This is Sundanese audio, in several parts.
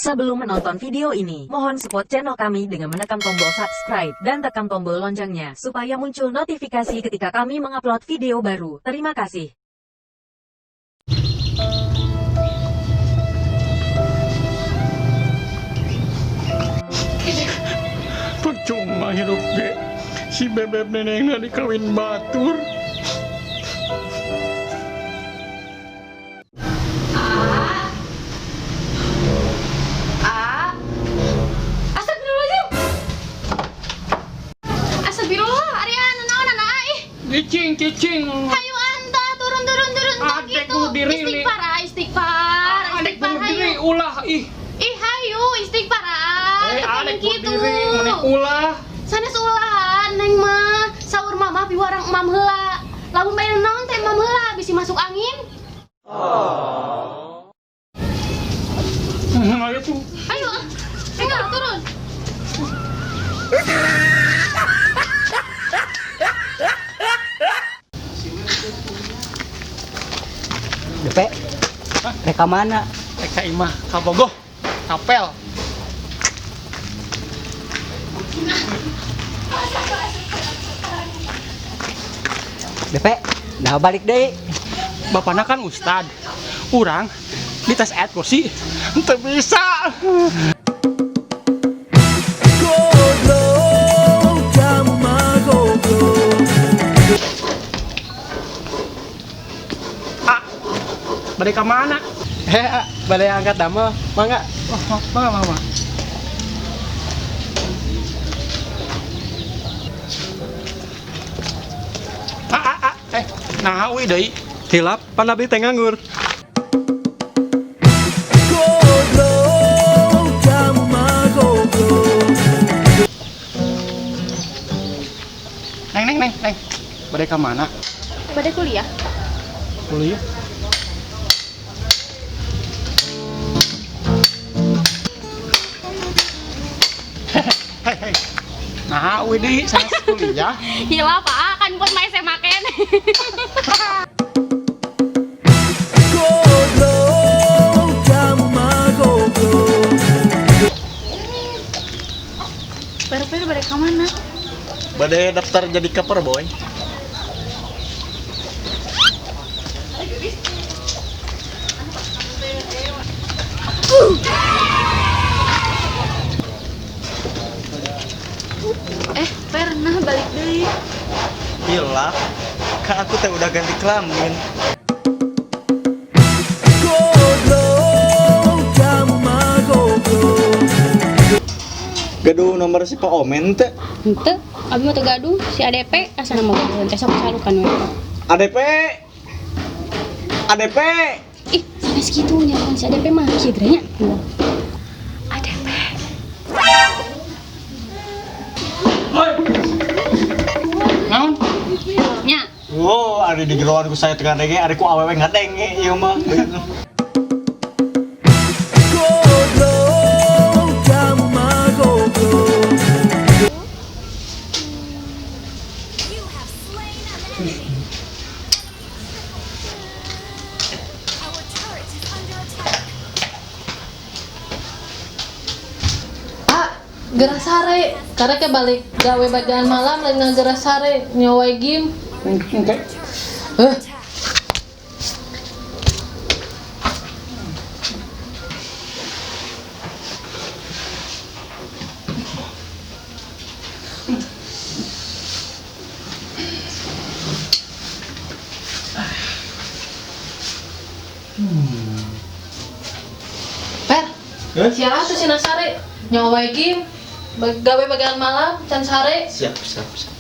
Sebelum menonton video ini, mohon support channel kami dengan menekan tombol subscribe dan tekan tombol loncengnya supaya muncul notifikasi ketika kami mengupload video baru. Terima kasih. Percuma hidup ge. Si bebeb nenengna dikawin batur. Astagfirullah, Arya, naon anak ih. Cicing, cicing. Hayu anta turun turun turun tong Adek gitu. diri, Istighfar, ah, istighfar. Adek Istighfar bunuh diri hayu. ulah ih. Ih hayu istighfar ah. Adek bunuh gitu. diri meni ulah. Sanes ulahan neng mah. Saur mama piwarang emam heula. Lamun bae naon teh emam heula bisi masuk angin. Ayo tuh. Ayo ah. Enggak turun. Depe, reka mana? Reka imah kabogoh kapel. Depe, nah balik deh. Bapakna kan ustad. Urang di tes ayat kursi teu bisa. Ah, balik ke mana? Balai angkat damel, mangga. Oh, mangga, mangga. Nah, uy deui. Hilap, pan abdi teh nganggur. Neng, neng, neng, neng. Bade ka mana? Bade kuliah. Kuliah. Hei, hei. Nah, uy deui sanes kuliah. Hilap ah, kan buat mah SMA keneh. Per-per bade ka mana? Bade daftar jadi cover boy. Pernah balik deui. Hilap, kan aku teh udah ganti kelamin. Gaduh nomor si Pak Omen teh. Henteu, abi mah teu gaduh, si ADP asana mah gaduhan teh sok salukan we. ADP. ADP. Ih, sanes kitu nya kan si ADP mah kieu nya. ADP. Hoi. Naon? Nya. Wow, ada di geroan ku saya tengah denge, ada ku awewe ngadenge ieu mah. Ah, gerak sare. Karena ke balik gawe bagian malam lain gerak sare nyowai game. Oke. Per, siapa tuh si Nasare? Nyowai game, gawe bagian malam, can sare. Siap, siap, siap.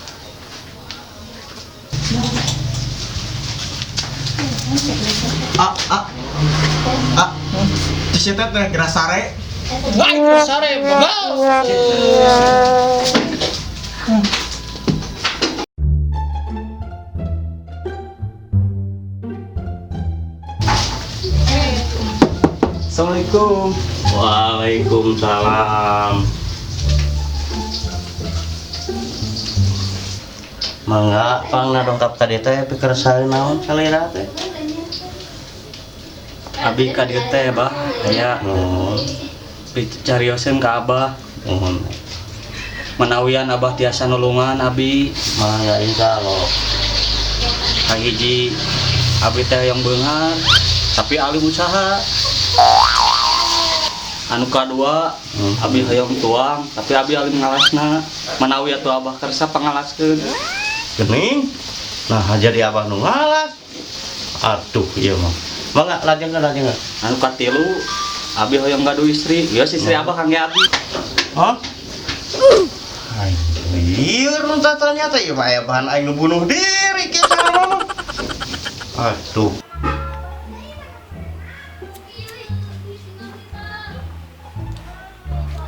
A, A, A. Terus itu teh gerak sare. Wah, gerak sare, bos. Assalamualaikum. Waalaikumsalam. Mangga pangna dongkap ka dieu teh pikir sare naon salira teh. Abi ka dieu teh bah aya nu Dicarioseun ka Abah. Mohon. Manawian Abah tiasa nulungan abi. Mangga insyaallah. Kahiji abi teh yang beunghar tapi alim usaha. Anu kadua abi hoyong tuang tapi abi alim ngalasna. Manawi atuh Abah kersa pangalaskeun. Gening. Nah, jadi Abah nu ngalas. Aduh, ieu mah. Mangga lajengkeun lajengkeun. Anu katilu abi hoyong gaduh istri. Geus istri Abah kangge abi. Hah? Lieur nu ternyata ieu mah aya bahan aing nu bunuh diri kieu saha mah. Aduh.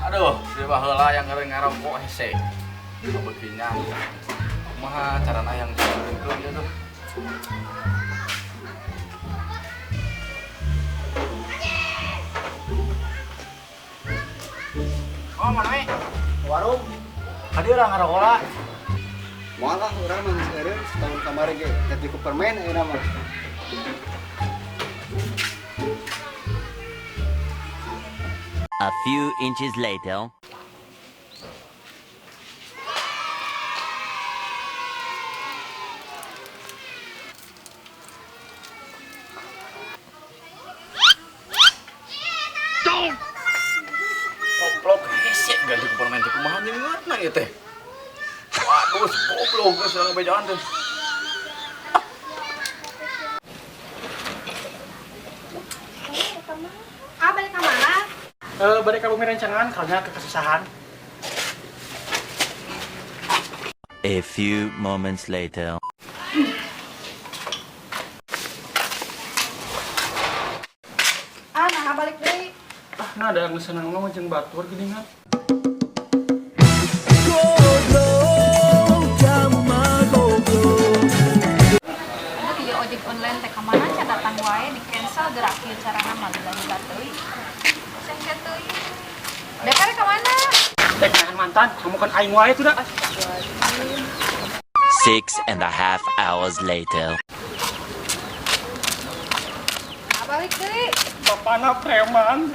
Aduh, di baheula yang ngeureun ngarokok hese. Kabekinya. Kumaha carana yang diurungkeun ieu tuh? Oh, mana we? Warung. Tadi urang ngarokok lah. Moal lah urang mah geus eureun setahun kamari ge ganti ku permen ayeuna mah. A few inches later. Goblok hese ganti ku permen teh kumaha nyeungeutna ieu teh. Waduh, si goblok geus urang bejaan teh. Ah, balik ka mana? Balik ka bumi rencangan karena kesusahan. A few moments later. Ah, nah balik deui. Ah, nah ada yang senang mah jeung batur geuningan. Aduh, ieu ojek online teh kamana can datang wae di cancel gerak ieu carana mah lila teuing. Sengke teuing. DPR ka mana? Teh nahan mantan, kamu kan aing wae tuh dah. 6.5 hours later. Ah, balik deui. Bapana preman.